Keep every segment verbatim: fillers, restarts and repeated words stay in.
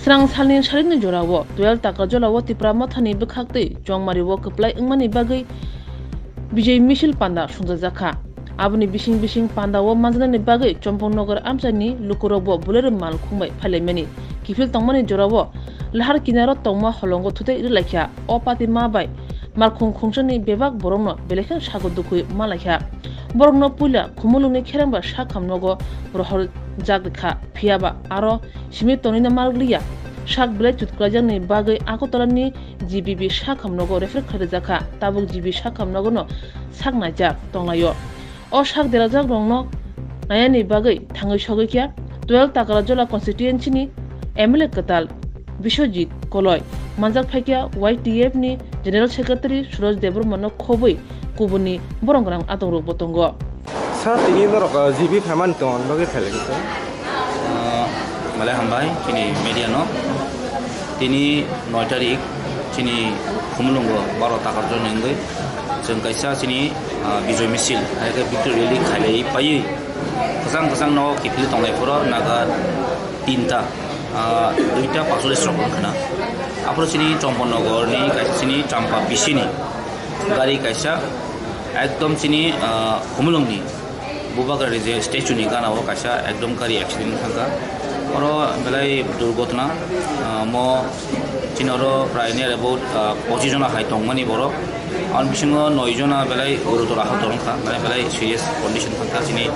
Srang salni sarikni jorao twelve Takarjala o Tipra Mothani bwkhaktwi Chongmari o kwplai wngmani bagwi Bijay Misil panda sungjajakha. Aboni bising bising panda o manjaknani bagwi Chompongnogar amchaini lukurokbo Bolero malkhung bai phailaimani kiphil tongmani jorao lahar kinaro tongma holongo thutai rwlaikha. O patima bai malkhung khungsani bebak borokno belai kheno sago dukhui malaikha. Borokno puila Khumulwngni kherengba sak hamnogo rohorjak rikha, phiyaba aro simi tonwino malwkliya. Sak belai chutkwlaijakni bagwi Agartalani G B B sak hamnogo refer khlaijakha, tabuk G B sak hamnogono sak naijak tonglaio. O sak derajak rokno nayani bagwi thangwi sogwi kya twelve Takarjala constituency ni M L A kwtal Biswajit Koloi, manjak phaikya Y T F ni General Secretary Suraj Debbarma no khobwi kubuni borok rang atongrok bo tongo. Sir, tini norok, ah, G B phaimani tong bagwi khailai khe? Ah, belai hambai chini media no. Tini noi tarik chini Khumulwngo baro Takarjala wngwi chwng kaisa chini, ah, Bijoy Misil, hai khe victory rally khailai paiwi kwchang kwchang no kiphilwi tonglai phoro naga tinta, ah, duita pasolis rok wngkhana. Aphuru chini Chompongnogar ni kaisa chini Champa B C ni gari kaisa ekdom chini, ah, Khumulwng ni Bubagra ni je statue ni gana o kaisa ekdom gari accident thangkha. Oro belai durgotna, ah, mo chini oro prai near about, ah, pochis jona hai tongmani borok. Aboni bisingo noi jona belai gurutor ahok wngkha, belai, belai serious condition thangkha chini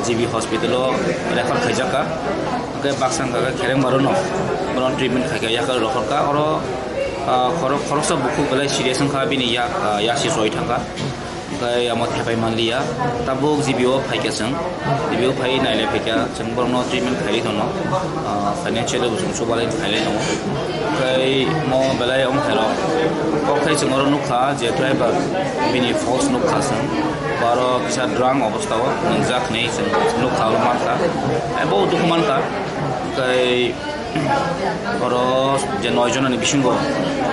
G B hospital o refer khaijakha. Hwnkhe baksa wngkha khe khereng barono, bono treatment khaikha, yakar rohorkha. Oro, ah, khorok-, khoroksa bukhuk belai serious wngkha, bini yak, ah, yak se choi thangkha. Hwnkhe amo thepai manliya, tabuk G B o phaikha chwng, G B o phai nailai phaikha, chwng borokno treatment khailai tono, ah, financially bo chwng chubalai khailai tongo. Hwnkhe mo belai omo khairok, kok khai chwng oro nukha je driver bini false nukha chwng, bo aro kisa drunk obostha o nwngjak hinwi chwng nukha, oro mankha, bo dukhu mankha. Hwnkhe oro je noi jonani bisingo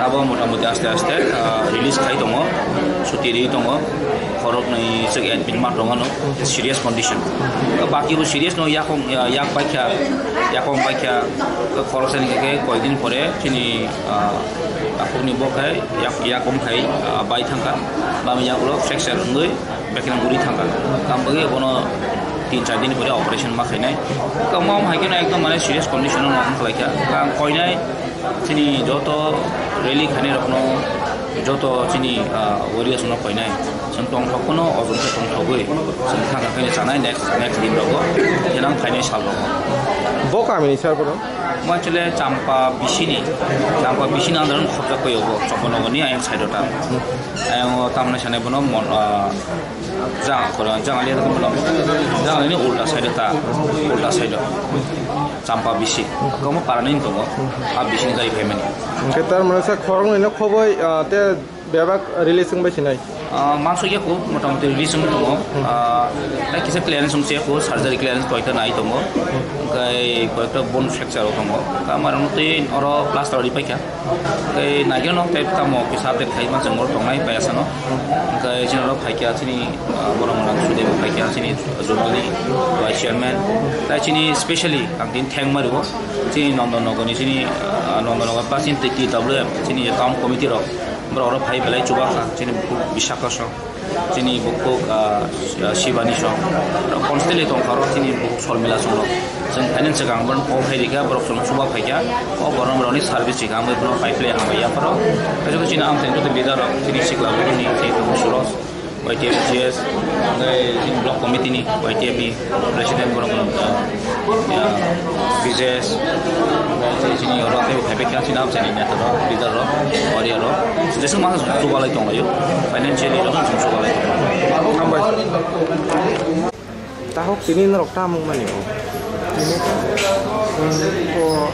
abo motamuti aste aste, ah, release khai tongo, chuti ri tongo, khoroknwi swk admit ma tongo no, serious condition. Baki bo serious no, yakong, yak paikha, yakong paikha, khoroksani khe koi din pore chini, ah, takhukni bo khai yak, yakong khai, ah, bai thangkha, bami yagulo fracture wngwi. Bekhe nang guri thangkha. Tamo bagwi bono tin char din pore operation ma khainai. Tamo hai kheno ekdom mane serious condition o nang khlaikha. Ang koinai chini joto rally khainai rokno, joto chini, ah, warriors no koinai. Chwng tongthok phano ojol khe tongthogwi chwng thangkha khe chanai next, next din rogo. Thinang phainai sal rogo. Bo kamini sir bono? Mo actually Champa bisini, Champa bisini andaron khopjak koi obo, Chompongnogar ni ayang side o ta. Ayang o tamni sanai bono mon, ah, Jang, koran, jang, ali, jang, ali ni ulta side ta, ulta side. Champa bisi. Komo para ni tongo. A bisi ni jai phaimani. Hwnkhe tar mane sa khoroknwi no khoboi, ah, te bebak release wngbai sinai. Ah, manso ya ko, motamuti release wng tongo. Ah, ta kisa clearance wng se ko, surgery clearance koita nai tongo. Hwnkhe koita bone fracture tongo. Ka maro twi oro plaster ri paikha. Tei naikiya no tei tamo kisa update khai ma chwng oro tongnai pai asano. Hwnkhe chini oro phaikya chini, ah, borok mwnang sude bo phaikya chini zonalni vice chairman. Tai chini specially ang tini thang ma rwo chini Nondonogor ni chini, ah, Nondonogor plus chini T W M chini town committee rok borok oro phai belai chubakha chini bukhuk Bisakha song. Chini bukhuk, ah, Shivani song. Constantly tongkha oro chini bukhuk Sormila song rok. Chwng phainani swkang borok call khai rikha, borok chwng chuba phaikha. O borok borokni service rikha, ang bono pipeline hambai yapharo. Kaisa chini amchaini joto leader rok, chini sikla borokni, chini tongo Suros, Y T F G S, tei chini block committee ni Y T F ni president borok, ah, Ya, Bijesh, chini oro tei phaibai kha chini amchaini neta rok, leader rok, warrior rok. Jeswk masa chubalai tonglaio, financially rok chubalai tonglaio. Hambai. Tahok tini norok tamung mani o. Tini, um, o,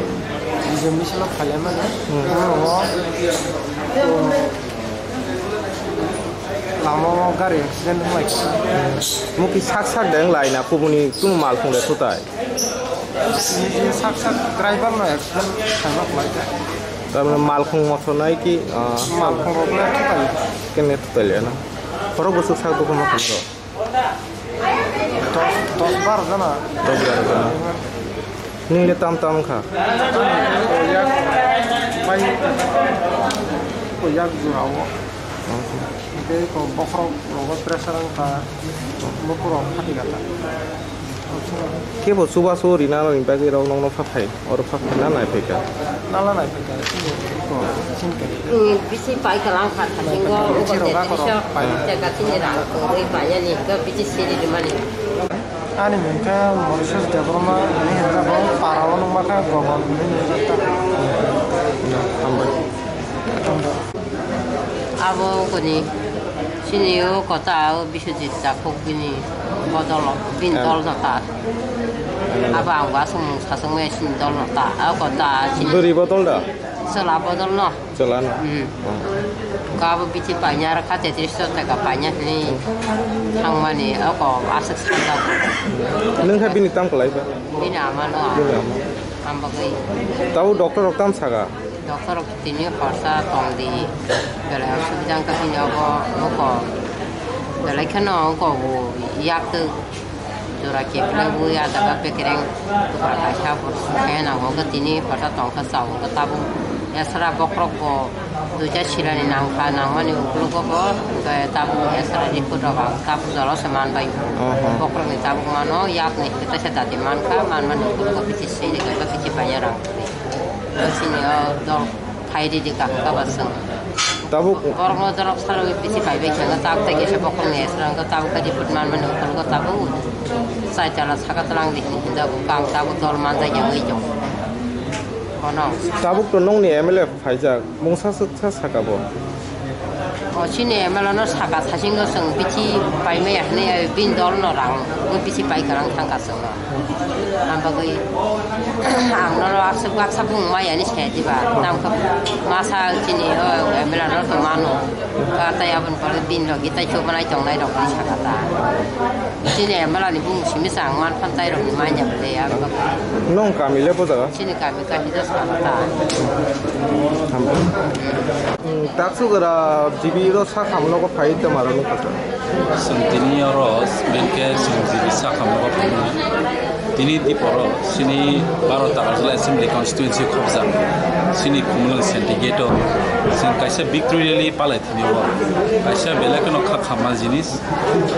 Bijay Misil o phailai mano. Hmm. Oro o, o, Lama o gari accident wnglaikha. Muki sak sak de wnglaina kubuni kumu malkhung de thutai. Sak sak driver no accident khaima kwlaikha. Tamni malkhung mothonai ki, ah, malkhung rok le thutai. Kene thutai le na. Khorok bwswk sak bukhuma khamro. Dos, dos baro jana. Dos baro jana. Nini le tam tam kha. Yak Ko yak jora o. Tei ko bokhorok rogo pressure wngkha, bokhorok phatigata. Kebo chubachu rina ni bagwi rok nokno pha phai, oro pha phai na nai phaikha. Nala nai phaikha, chini ko, chini ko. Bisi pai kalang kha, thasingo, ugo thasingo, teka chini rang kwrwi paiyani, hwnkhe bisi siri rwmani. Ani mung khe Mauritius Debbarma, ani hwnjak bo para o nungma khe Gobon hinwi nungjak ta. Hambai. Hambai. Abo koni chini o kota o Biswajit Chakhuk bini bodol o, bini dol no ta. Abo ang bo aswk mung saswk maya chini dol no ta. O kota chini bwrwi bodol da? Chwla bodol no. Chwla no? Hmm. Kabo bithi paina rwkha, tetris taka paina hinwi thangmani oko aswk sajak. Nwng khe bini tamo kwlai ba? Bini ama no. Bini ama. Ambagwi. Tabuk doctor rok tamo saka? Doctor rok tini horsa tong di. Belai osubida wngkha bini obo, oko. Belai kheno oko bo yak twi jora kepilai bui a jaga bekereng tukra kaisa bo sukhe nango, hwnkhe tini horsa tongkha chao, hwnkhe tabuk esra bokhorok bo duita silani nangkha, nangmani ukologo bo, hwnkhe tabuk esra report rok ang tabuk jora se manbai. Oho. Bokhorokni tabuk mano, yakni hwnkhe teisa dati mankha, manmani ukologo bithi sini kaisa bithi paina rang. Sini o dol. Phai ridi kaham kaba chwng. Tabuk borokno jorok salogwi bisi phaibai khe tabuk tai kisa bokhorokni esra wngkha, tabuk khe report manmani ukologo tabuk chai tala saka tlang di hinwi hinjago, kang tabuk dol manjak ya wngwi tongo. Bono. Tabuk to nongni M L A phaijak, mungsa swksa saka bo. O chini M L A no saka sasingo chwng bisi paimaya hinwi bini dol no rang bisi pai kwrang thangkha chwngno. Ang bagwi ang norok aswk baksa bung maya ni se diba? Tamo khe masa chini o M L A no to mano. Ka tai aboni pore din logi tai chobonai tongnai rok ni saka ta. Chini M L A ni bung simi sa ang man phan tai rok ni manya bole ang bagwi. Nong kami le bo jaga? Chini kami ka hida saka ta. Hambai. Hmm, taksu gara G B ro sa khamno ko phai te maro no kasa. Chwng tini oro benkhe chwng G B sa khamno ko phai. Tini diporo chini Baro Takarjala Assembly Constituency khobjak chini Khumulwng Syndicate o chwng kaisa victory rally palai thini o kaisa belai kheno kha khamma jinis.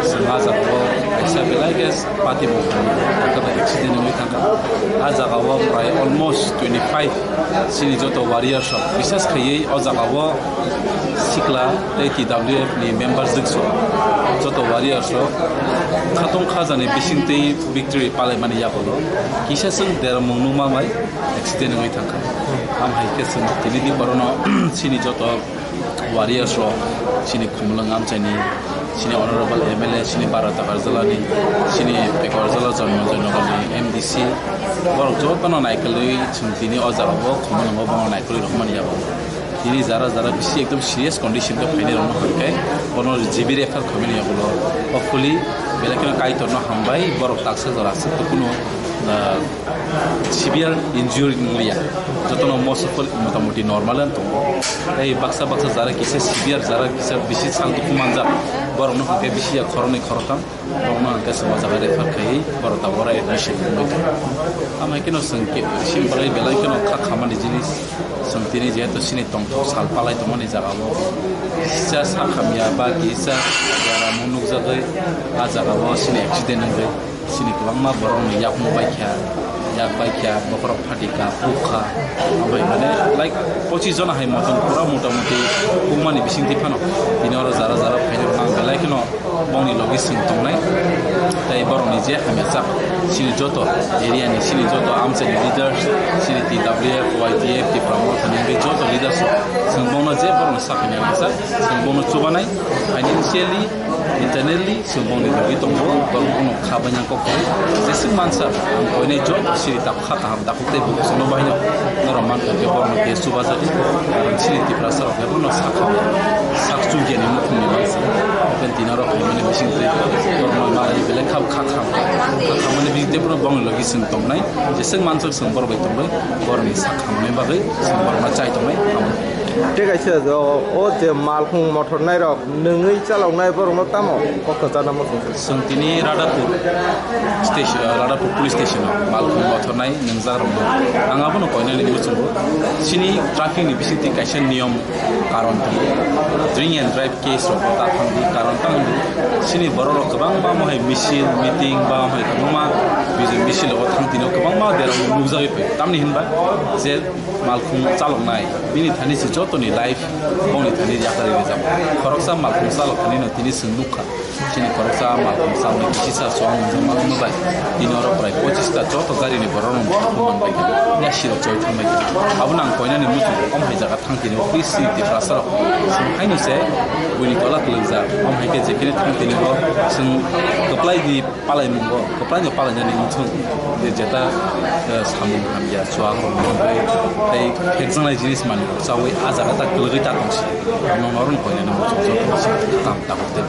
Chwng ah jagao kaisa belai khe party bo khabai accident wngwi thangkha. Ah jagao prai almost twenty five chini joto warriors rok, bisas khaiwi o jagao sikla tei T W F ni members rok, joto warriors rok khatong khajani bisingtwi victory palaimani yagulo kisa chwng dermung nukma bai accident wngwi thangkha. Am hai khe chwng tini di borokno chini joto warriors rok, chini Khumulwng amchaini, chini honorable M L A, chini Baro Takarjalani, chini Pekorjala Janmojoy Nagarni M D C, borok jotono naikolwi chwng tini o jagao Khumulwngo bono naikolwi rwmani yago. Tini jara jara bisi ekdom serious condition khe phainai rokno hwnkhe bono G B refer khaimani yago. Hopefully belai kheno Kaitorno hambai, borok taksa jora aswk kunu, ah, severe injury wngya, jotono mosokol motamuti normal wng tongo. Tei baksa baksa jara kisa severe, jara kisa bisi sal dukhu manjak, borokno hwnkhe bisi ya khoroknwi khoroktham, borokno hwnkhe se o jaga refer khaiwi borok tabuk oro admission wngwi tongo. Tamo hai kheno chwng khe simple belai kheno kha khamani jinis, chwng tini jehetu chini tongthok sal palai tongmani jaga o kisa sa khamya ba kisa yaramung nukjagwi ah jaga o chini accident wngwi. Chini kwbangma borokni yakung baikha, yak baikha, bokhorok phatikha, pukha. Obo mane, like, pochis jona hai motom pura motamuti pukmani bisingtwi phano. Tini oro jara jara phairok ang belai kheno bongni logi chwng tongnai. Tei borokni je hamya chak, chini joto area ni, chini joto amchaini leaders, chini T W F, Y T F, Tipra Motha ni joto leaders, chwng bongno je borokni sak hamya rwkha, chwng bongno chubanai, financially, internally, chwng bongni bagwi tongo, borok bono kha bainang kok kwrwi. Jeswk mansa, ang koinai joto siri tak kha kaham dakhuk tei bukusono baino norok mankha khe borokno khe chubajadi. Siri Tiprasa rok khe bono sak kha, sak chukya ni mukhungni mansa. Open tini oro phaimani bising twi borokno manwi belai kha kha kha khamani bising tei borok bongni logi chwng tongnai. Jeswk mansa chwng borok bai tongbai, borokni sak khamani bagwi chwng borokno chai tongnai. Tei kaisa o, o je malkhung mothor nairok nwngwi chaloknai borokno tamo kok kwchana muchung? Chwng tini Radhapur station, Radhapur police station o malkhung mothornai nwngjak rokno ang abono koinani muchungo. Chini traffic ni bisingtwi kaisa niyom karon tongo. Drink and drive case rok ta thangdi, karon tang di. Chini borok rok kwbangma mohai misil, meeting ba mohai kwbangma bijoi misil rok thang tino kwbangma derang nukjagwi phai. Tamni hinba je malkhung chaloknai bini thani se jotoni life bongni thani yakarwi rijak. Khoroksa malkhung chalok thani no tini se nukha. Chini khoroksa malkhung samni kisa chwng nungjakma wngwi bai. Tini oro prai pochista joto gari ni borok rok nungjakma manbai kha. Ya siro choi thangbai kha. Abo nang koinani muchung om hai jaga thang tini office si Tiprasa rok. Song haino se buini tola kwlwngjak. Om hai khe je kini thang tini bo song kwplai di palai mungo. Kwplai no palai nani muchung. Je jeta, eh, samung hamya chwng rok nungbai. Tei khekjaknai jinis manwi rok chawi a jaga ta kwlwgwi ta tongsi. Nong noron koinani muchung joto se tam tabuk tei.